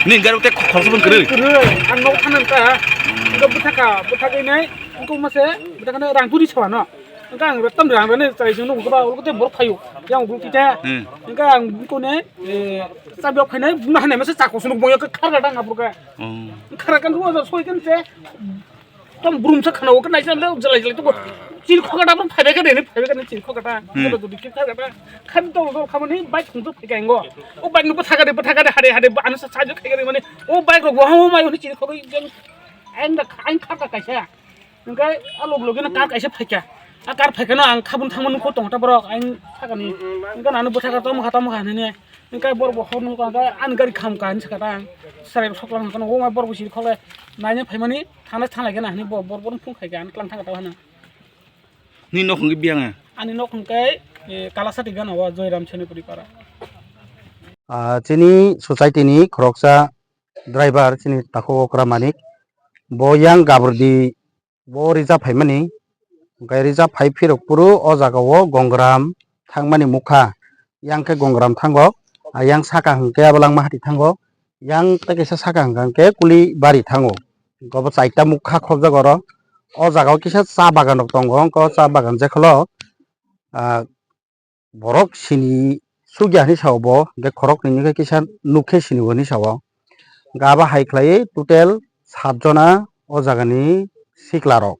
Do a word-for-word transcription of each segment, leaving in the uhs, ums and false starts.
Nini gari tei khoroksa bwkha kwrwi. Kwrwi, ang nok thana wngkha. Wngkha bwthaka, bwthagwi nai, wngkha mase, bwthakano rang turi sawa no. Wngkha ang tam rang rani chai sung nung ba, ulo tei borok phaio. Yang ulo kita. Hmm. Wngkha ang bukone, eh, chabi ok phainai, buna hanai mase chako sung boyo kharga dang aburga. Hmm. Kharga kan ruwa soi kan se. Tong brum sa khana o, khe naising le jalai jalai tongo. Chini khokha da brum phaibai khe reni, phaibai khe reni chini khokha da. Hmm. Joto jodi khe phaibai khe. Khan to to khamani bike thung to phaikai ngo. O bike no bwtha kade, bwtha kade, hade hade, ano sa sajak khai kade mani. O bike rok bo hamo mai honi chini khogwi jeng. Ain da, ain kha ka kaisa. Hingke a log logi no kar kaisa phaikha. A kar phaikha no ang khabun thangma nukho tong ta borok. Ain sakani. Hingke nanu bwtha ka tamo kha, tamo kha hinwi. Hingke borok bo hor nukha, hingke ani gari kham kha hinwi sakha ta ang. Sarai soklang hingke no, o mai borok bo chini khole. Naina phaimani. Thana thanglai gana hwnwi bo bor bor phung khai gana tlang thang tao hwnwi. Nini nok hwnkhe biyang? Ani nok hwnkhe, eh, Kalasati gana o Joyram Senapuri para. Ah, chini society ni khoroksa driver chini takhuk okra Manik. Bo yang gabrdi bo rija phaimani. Hwnkhe rija phai phirok phuru o jaga o Gongram thangmani mukha. Yang khe Gongram thango. Ah, yang saka hwnkhe Abalangma hati thango. Yang tei kaisa saka hwnkha hwnkhe Kulibari thango. Hwnkhe obo chaita mukha khokjak oro. O jaga o kisa cha bagan rok tongo, hwnkhe o cha bagan jekholo, ah, borok sini sugya hinwi sao bo, hwnkhe khorok nini khe kisa nuk khe sini o hinwi sao. Hwnkhe abo hai khlaiwi total sat jona o jagani sikla rok.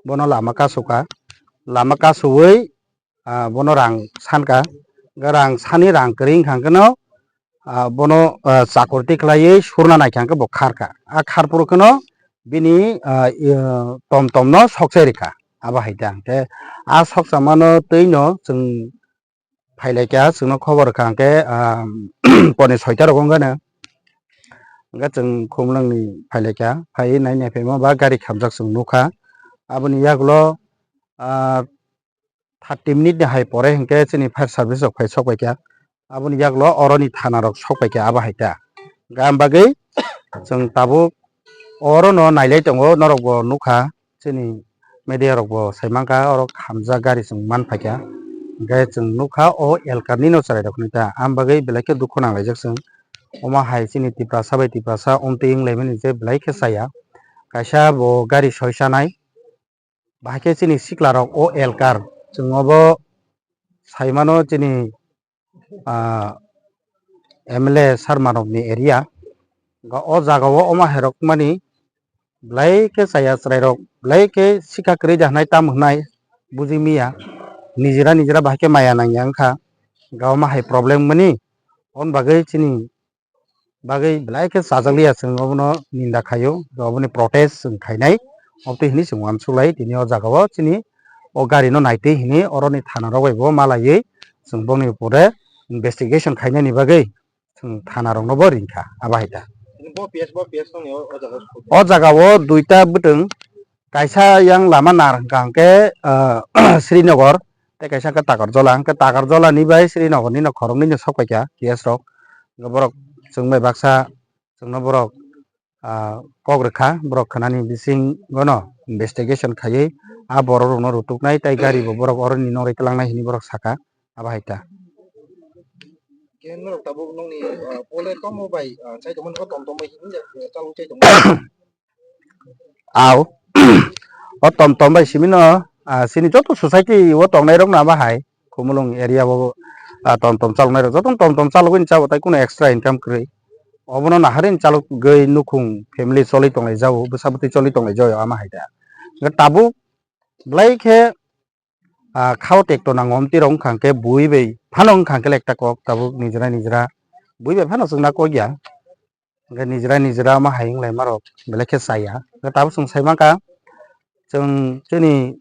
Bono lama kasu kha, lama kasuwi ah, bono rang san kha, hwnkhe rang sani rang kwrwi wngkha hwnkhe no, ah, bono, ah, chakur tikhlaiwi surna naikha hwnkhe bo khar kha. A khar phuru kheno bini, ah, i, tom tom no sokchai rikha. Abo hai ta hwnkhe a sokchama no twi no chwng phailaikha, chwngno khobor rwkha hwnkhe, ah, poni soita rok wngkha no. Hwnkhe chwng Khumulwng ni phailaikha, phaiwi nai nai phaima ba gari khamjak chwng nukha. Aboni yagulo, ah, thirty minute ni hai pore hinkhe chini fire service rok phai sok paikha. Aboni yagulo oroni thana rok sok paikha abo hai ta. Gam bagwi chwng tabuk orono nailai tongo, norok bo nukha chini media rok bo sai mankha oro khamjak gari chwng man phaikha. Hinkhe chwng nukha o elkar nino chwrai rok hinwi ta. Am bagwi belai khe dukhu nanglaijak chwng. Omo hai chini Tiprasa bai Tiprasa omtwi wnglaimani je belai khe chaya. Kaisa bo gari soi chanai. Bahai khe chini sikla rok o elkar, chwng obo sai mano chini, ah, M L A sir manok ni area. Ga o jaga o omo hai rok mani belai khe chaya chwrai rok, belai khe sikha kwrwi da hwnwi tamo hwnwi buji miya. Nijera nijera bahai khe maya nangya wngkha. Ga omo hai problem mani, on bagwi chini bagwi belai khe chajakliya, chwng obono ninda khaio, oboni protest chwng khainai, obotwi hinwi chwng uansuk lai tini o jaga o chini o gari no naitwi hinwi oroni thana rok bai bo malaiwi chwng bongni upore investigation khainani bagwi chwng thana rok no bo ringkha abo hai ta. Bo P S, bo P S tongni o, o jaga o. O jaga o duita bwtwng, kaisa yang lama nar hwnkha hwnkhe, ah, Srinagar, tei kaisa khe Takarjola, hwnkhe Takarjola ni bai Srinagar ni no khoroknwi no sok paikha P S rok. Hwnkhe borok chwng bai baksa chwngno borok, ah, kok rwkha, borok khwnani bisingo no investigation khaiwi a borok rokno rutuknai tei gari bo borok oroni nongri twlangnai hinwi borok sakha, abo hai ta. Khe norok tabuk nongni, ah, pole tomo bai, ah, chai tongmani bo tom tom bai hinwi, ah, chalok chai tongmani. Au. O tom tom bai simi no, ah, chini joto society o tongnai rok no abo hai Khumulwng area o, ah, tom tom chalok nai rok joto no tom tom chalogwi ni chao, tai kuno extra income kwrwi. Obono naharwi ni chalogwi nukhung family choli tonglai jao, bwsa bwtwi choli tonglai jao ama hai da. Hwnkhe tabuk belai khe, ah, khao tekto nango omtwi rok wngkha hwnkhe bui bai phano wngkha hwnkhe ekta kok tabuk nijera nijera bui bai phano chwngna kok ya. Hwnkhe nijera nijera omo hai wnglaima rok belai khe chaya. Hwnkhe tabuk chwng sai mankha, chwng chini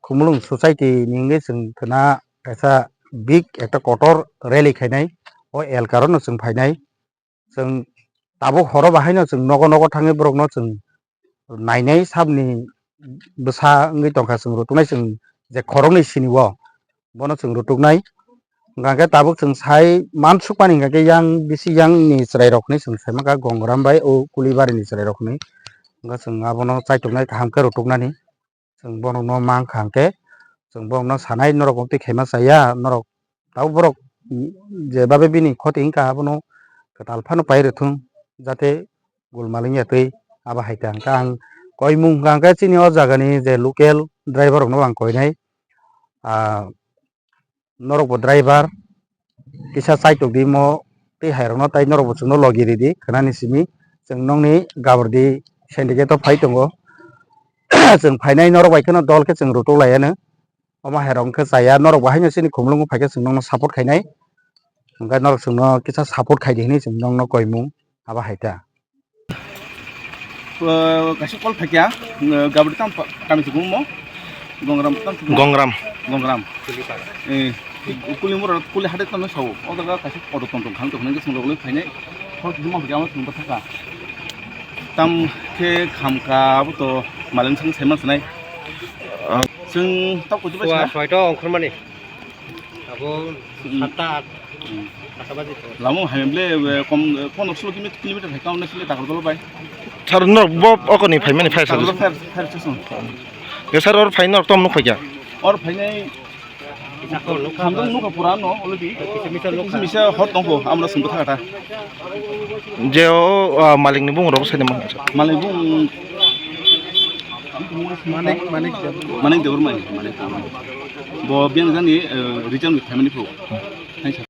Khumulwng society ni wngwi chwng khwna kaisa big ekta kotor rally khainai, o elkar o no chwng phainai. Chwng tabuk horo bahai no chwng nogo nogo thangwi borok no chwng nainai sabni bwsa wngwi tongkha, chwng rutuknai chwng je khoroknwi sini o bono chwng rutuknai. Hwnkha khe tabuk chwng sai mansukmani hwnkha khe yang bisi yang ni chwrai rok hinwi chwng sai mankha Gongram bai o Kulibari ni chwrai rok hinwi. Hwnkha chwng abono chaituknai kaham khe rutuknani. Chwng borokno mankha hwnkhe chwng borokno sanai norok twi khaima chaya norok tabuk borok je babe bini khoti wngkha abono kwtal phano pai rwthwng. jate gul maling ya twi abo hai ta. Hwnkhe ang koimung hwnkha hwnkhe chini o jagani je local driver rokno ang koinai. Ah, norokbo driver kisa chaitok di mo tei hai rokno, tai norokbo chwngno logi ridi khwnani simi. Chwng nokni Gabardi syndicate o phai tongo. Chwng phainai norok bai kheno dol khe chwng rutuk lai anw. Omo hai rok wngkhe chaya, norok bo haino chini khumulwngo phai khe chwng nokno support khainai. Hwnkhe norok chwngno kisa support khai di hinwi chwng nokno koimung abo hai ta. Kaisa call phaikha, Gabardi tam kami se bumung mo, Gongram tam se bumung. Gongram. Gongram. Eh, kuli mura, kuli hade tam sao. O jaga kaisa auto tong tong khang tong khang ke sung rok le phainai. Hor kisa ma phaikha, ama sung thaka. Tam khe khamkha abo to maling sung saiman sanai. Ah. Sung tap ko jiba sua sina. Soito ongkhormani. Abo hmm, satta at. Hmm. Ata baje to. Lamo hai ble, eh, kom, eh, pondro solo kilometer, kilometer hai kauna sile Dagortala bai. Sir, no, bo okoni phaimani phai sir. Dagortala phai, phai station. Ye sir, or phai no tom nuk phai kya? Or phainai. Isa ko nuk khamdang nuk pura no, already. Kisa misa nuk kisa misa hot tong ko, amra sumbu thakata. Je o, ah, maling ni bung rok sai de mo. Maling bung Manik, Manik Debbarma. Manik Debbarma, Manik Debbarma. Bo biang jani, eh, region with family pro. Thanks, sir.